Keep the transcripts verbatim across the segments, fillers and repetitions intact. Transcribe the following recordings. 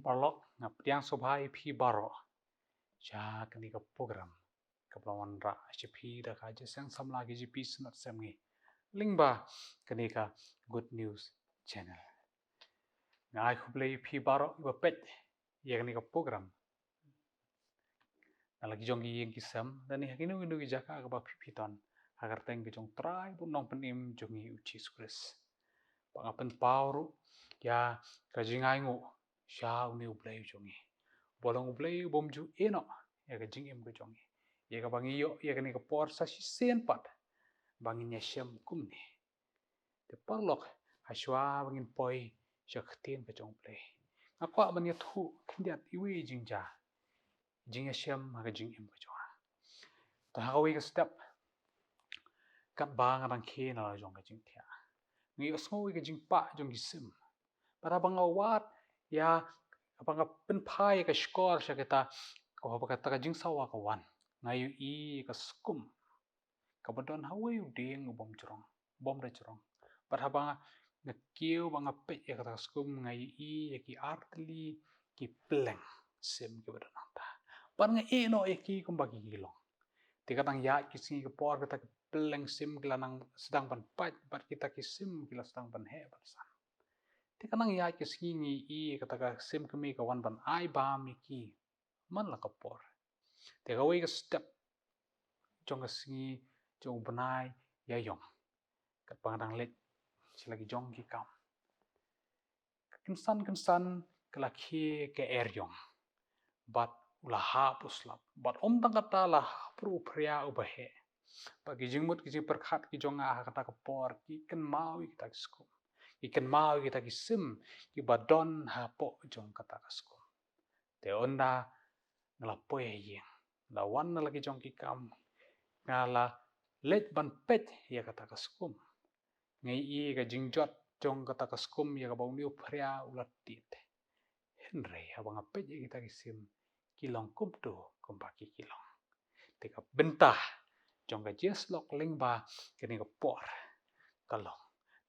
Paralok, nga pdiang sngewbha ïa phi baroh sha kane ka program kaba la wanrah sha phi da ka Jingïaseng Samla K J P Synod Sem Ngi, lyngba kane ka Good News Channel. Nga ai khublei ïa phi baroh kiba peit ïa kane ka program na la ki jong ki ïing ki sem, lane ha kino kino ki jaka kaba phi phi don, ha ka kyrteng ka jong U Trai bad U Nongpynim jong ngi U Jisu Khrist. Bad nga pynpaw ruh ïa ka jingainguh sha une U Blei u jong ngi, uba long U Blei u bym ju ïehnoh ïa ka jingim ka jong ngi, ïa kaba ngi ïoh ïa kane ka por sa shisien pat ba ngin ïashem kumne. Te paralok, ha shuwa ba ngin poi sha ka ktien ka jong U Blei, nga kwah ban ïathuh khyndiat iwei i jingjia, jingïashem ha ka jingim ka jong nga. Te ha kawei ka step, katba nga dang khie na la jong ka jingthiah, nga ïohsngew ïa ka jingpah jong ki sim. Bad haba nga wad ïa, haba nga pynphai ïa ka shkor sha kata, ka haba kata ka jingsawa ka wan, nga ïohi ïa ka skum kaba don ha uwei u dieng u bym jrong, u bym da jrong. Bad haba nga, nga kiew bad nga peit ïa kata ka skum, nga ïohi ïa ki artylli ki pylleng sim kiba don hangta. Bad nga ïehnoh ïa ki kumba ki ki long. Te ka dang ïaid ki sngi ki por, kata ki pylleng sim ki la nang sdang ban pait, bad kita ki sim ki la sdang ban heh ban san. Te ka dang ïaid ki sngi ngi ïohi ïa kata ka sim kmie ka wan ban ai bam ïa ki man la ka por. Te kawei ka step jong ka sngi, jong u bnai ïa ïong, katba nga dang leit sha la ki jong ki kam, ka kynsan kynsan ka la khie ka er ïong, bad u la hap u slap. Bad ym tang kata, la hap ruh u phria uba heh. Bad ki jingmut ki jingpyrkhat ki jong nga ha kata ka por ki kynmaw ïa kita ki skum, ki kynmaw ïa kita ki sim kiba don hapoh jong kata ka skum. Te ynda nga la poi ha ïing, la wan na la ki jong ki kam, nga la leit ban peit ïa kata ka skum, nga ïohi ka jingjot jong kata ka skum ïa kaba une u phria u la tied. Hynrei haba nga peit ïa kita ki sim, ki long kumto kumba ki ki long. Te ka bynta jong ka jingïasyllok lyngba kane ka por ka long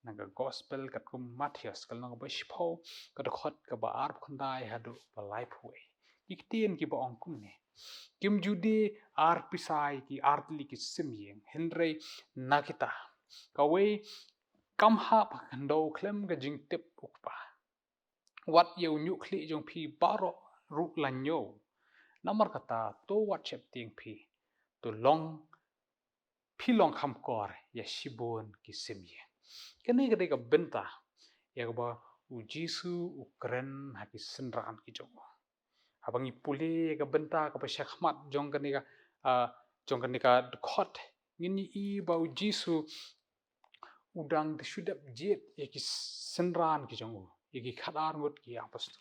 na ka Gospel katkum u Mathaios, ka lynnong kaba shiphew, ka dkhot kaba arphew khyndai haduh ba laiphew wei. Ki ktien kiba ong kumne: Kim ju die ar pisa ïa ki artylli ki sim ïing, hynrei na kita kawei kam hap ha ka khyndew khlem ka jingtip u kpa. Wat ïa u ñiuhkhlieh jong phi baroh ruh la ñiew. Namar kata, to wat sheptieng phi, to long, phi long kham kor ïa shibun ki sim ïing. Kane ka dei ka bynta ïa kaba U Jisu u kren ha ki synran ki jong u. Haba ngi pule ïa ka bynta kaba shakhmat jong kane ka, ah, jong kane ka dkhot, ngin ïohi ba U Jisu u dang shu dep jied ïa ki synran ki jong u, ïa ki khatar ngut ki apostol.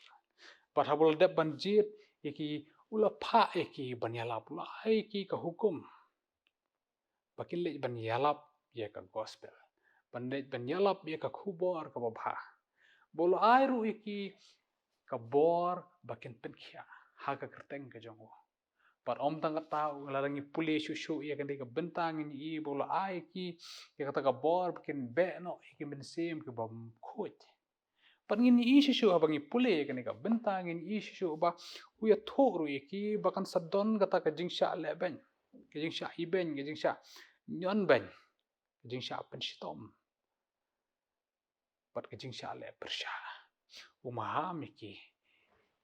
Bad haba u la dep ban jied ïa ki, u la phah ïa ki ban ïalap, u la ai ïa ki ka hukum ba kin leit ban ïalap ïa ka Gospel, ban leit ban ïalap ïa ka khubor kaba bha. Bad u la ai ruh ïa ki ka bor ba kin pynkhiah ha ka kyrteng ka jong u. Bad ym tang kata, lada ngi pule shuh shuh ïa kane ka bynta, ngin ïohi ba u la ai ïa ki ïa kata ka bor ba kin beh noh ïa ki mynsiem kiba khuid. Bad ngin ïohi shuh shuh, haba ngi pule ïa kane ka bynta, ngin ïohi shuh shuh ba u ïathuh ruh ïa ki ba kan sa don kata ka jingshah lehbeiñ, ka jingshah ibeiñ, ka jingshah ñion beiñ, ka jingshah pynshitom, bad ka jingshah leh pyrshah. U maham ïa ki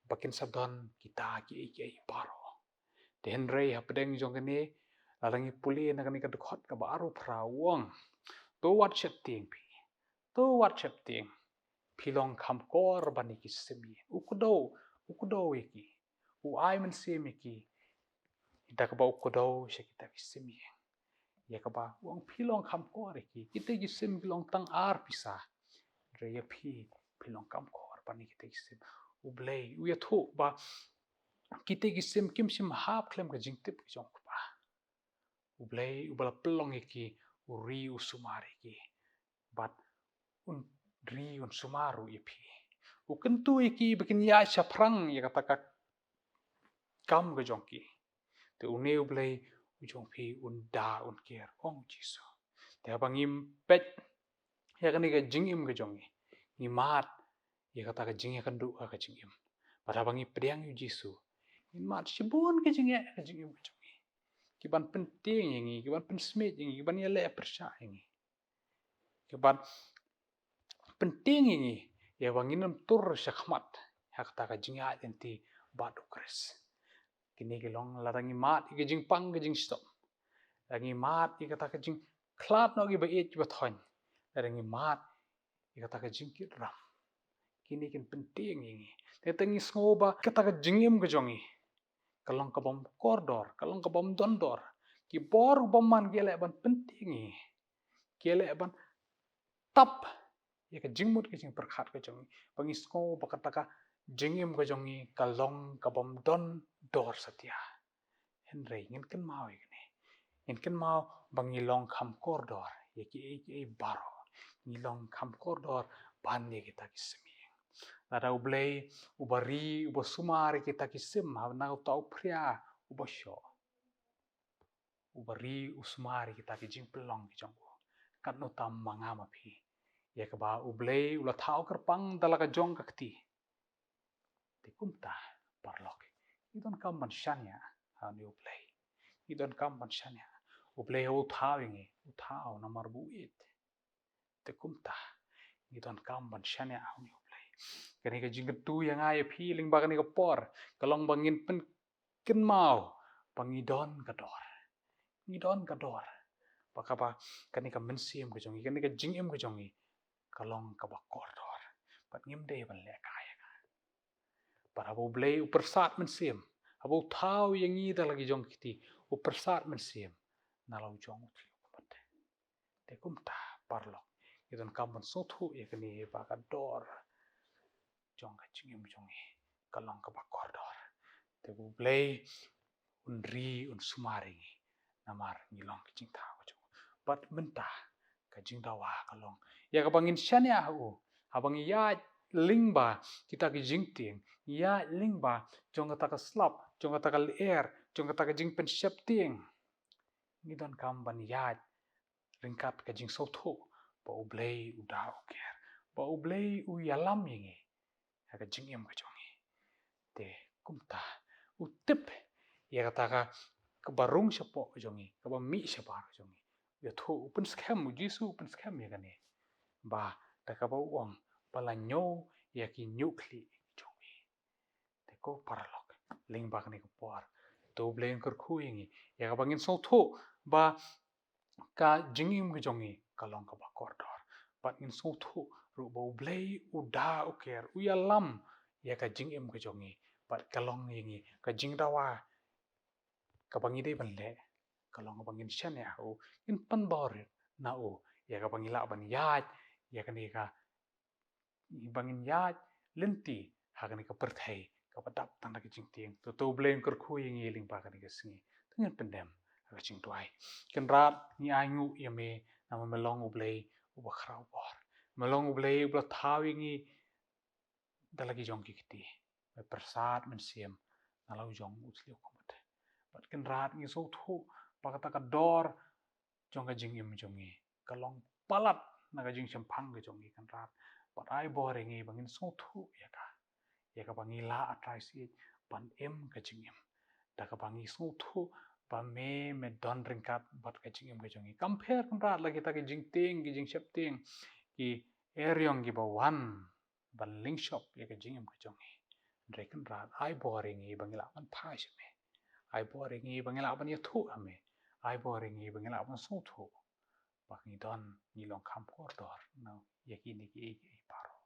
ba kin sa don kita kiei kiei baroh. Te hynrei hapdeng jong kane, lada ngi pule na kane ka dkhot kaba arphew phra, u ong: To wat sheptieng phi, to wat sheptieng, phi long kham kor ban ïa ki sim ïing. U kdew, u kdew ïa ki, u ai mynsiem ïa ki da kaba u kdew sha kita ki sim ïing. Ïa kaba u ong phi long kham kor ïa ki, kita ki sim ki long tang ar pisa, hynrei ïa phi, phi long kham kor ban ïa kita ki sim. U Blei u ïathuh ba kita ki sim kim shym hap khlem ka jingtip ka jong u kpa. U Blei uba la pynlong ïa ki, u ri u sumar ïa ki, bad un ri un sumar ruh ïa phi. U kyntu ïa ki ba kin ïaid shaphrang ïa kata ka kam ka jong ki. Te une U Blei u jong phi un da un ker, ong Jisu. Te haba ngim peit ïa kane ka jingim ka jong ngi, ngi mad ïa kata ka jingïakynduh ha ka jingim. Bad haba ngi pdiang ïa u Jisu, ngin mad shibun ki jingeh ha ka jingim ka jong ngi, ki ban pyntieng ïa ngi, ki ban pynsmiej ïa ngi, ki ban ïaleh pyrshah ïa ngi, ki ban pyntieng ïa ngi, ïa ba ngin ym tur sha khmat ha kata ka jingïaid lynti bad u Khrist. Kine ki long lada ngi mad ïa ka jingpang ka jingshitom, lada ngi mad ïa kata ka jingkhlad noh ki ba ïeit ki ba thoiñ, lada ngi mad ïa kata ka jingkit ram. Kine kin pyntieng ïa ngi. Te te ngi sngew ba kata ka jingim ka jong ngi ka long ka bym kordor, ka long ka bym don dor. Ki bor u bymman ki leh ban pyntieng ïa ngi, ki leh ban tap ïa ka jingmut ka jingpyrkhat ka jong ngi, ba ngi sngew ba kata ka jingim ka jong ngi ka long ka bym don dor satia. Hynrei ngin kynmaw ïa kane, ngin kynmaw ba ngi long kham kordor ïa kiei kiei baroh. Ngi long kham kordor ban ïa kita ki simieng. Lada U Blei uba ri, uba sumar ïa kita ki sim ha na uta u phria uba shoh, uba ri u sumar ïa kita ki jingpynlong ki jong u, katno tam ma nga ma phi, ïa kaba U Blei u la thaw kyrpang da la ka jong ka kti. Te kumta, paralok, ngi donkam ban shaniah ha une U Blei. Ngi donkam ban shaniah. U Blei u thaw ïa ngi, u thaw namar ba u ïeit. Te kumta, ngi donkam ban shaniah ha une U Blei. Kane ka jingkyntu ïa nga ïa phi lyngba kane ka por ka long ba ngin pynkynmaw ba ngi don ka dor. Ngi don ka dor. Ba kaba kane ka mynsiem ka jong ngi, kane ka jingim ka jong ngi ka long kaba kordor. Bad ngim dei ban leh kai ïa ka. Bad haba U Blei u pyrsad mynsiem, haba u thaw ïa ngi da la ki jong ki kti, u pyrsad mynsiem na la u jong u thliew kumta. Te kumta, paralok, ngi donkam ban sngewthuh ïa kane ba ka dor jong ka jingim jong ngi ka long kaba kordor. Te U Blei un ri, un sumar ïa ngi namar ngi long ki jingthaw ka jong u. Bad mynta ka jingdawa ka long ïa kaba ngin shaniah ha u, haba ngi ïaid lyngba kita ki jingtieng, ngi ïaid lyngba jong kata ka slap, jong kata ka lyer, jong kata ka jingpynsheptieng. Ngi donkam ban ïaid ryngkat ka jingsngewthuh ba U Blei u da u ker, ba U Blei u ïalam ïa ngi ha ka jingim ka jong ngi. Te kumta, u tip ïa kata ka, kaba rung shapoh ka jong ngi, kaba mih shabar ka jong ngi. Ïathuh, u pynskhem, u Jisu u pynskhem ïa kane, ba da kaba u ong ba la ñiew ïa ki ñiuhkhlieh ki jong ngi. Te ko paralok, lyngba kane ka por, to U Blei un kyrkhu ïa ngi ïa kaba ngin sngewthuh ba ka jingim ka jong ngi ka long kaba kordor. Bad ngin sngewthuh ruh ba U Blei u da u ker, u ïalam ïa ka jingim ka jong ngi. Bad ka long ïa ngi ka jingdawa kaba ngi dei ban leh, ka long kaba ngin shaniah ha u, ngin pyndor na u ïa kaba ngi lah ban ïaid ïa kane ka, ba ngin ïaid lynti ha kane ka pyrthei kaba dap tang da ka jingtieng. To to U Blei un kyrkhu ïa ngi lyngba kane ka sngi. To ngin pyndem ha ka jingduwai. Kynrad, ngi ainguh ïa me namar me long U Blei uba khraw bor. Me long U Blei uba la thaw ïa ngi da la ki jong ki kti. Me pyrsad mynsiem na la u jong u thliew kumta. Bad Kynrad, ngi sngewthuh ba kata ka dor jong ka jingim jong ngi ka long palat na ka jingshemphang ka jong ngi, Kynrad. Bad ai bor ïa ngi ba ngin sngewthuh ïa ka, ïa kaba ngi lah, A Trai Ïeit, ban im ka jingim da kaba ngi sngewthuh ba me, me don ryngkat bad ka jingim ka jong ngi. Kam pher, Kynrad, la kita ki jingtieng, ki jingsheptieng, ki eriong kiba wan ban lyngshop ïa ka jingim ka jong ngi. Hynrei Kynrad, ai bor ïa ngi ba ngi lah ban phai sha me. Ai bor ïa ngi ba ngi lah ban ïathuh ha me. Ai bor ïa ngi ba ngi lah ban sngewthuh ba ngi don, ngi long kham kordor na ïa kine kiei kiei baroh.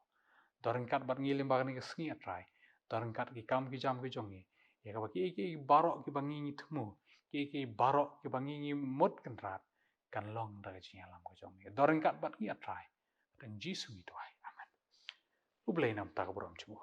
Don ryngkat bad ngi lyngba kane ka sngi, A Trai. Don ryngkat ki kam ki jam ki jong ngi, ïa kaba kiei kiei baroh kiba ngi ngi thmu, kiei kiei baroh kiba ngi ngi mut, Kynrad, kan long da ka jingïalam ka jong ngi. Don ryngkat bad ngi, A Trai. Ha ka kyrteng Jisu ngi duwai. Amen. U Blei un nang ïa phi, ka burom jong u.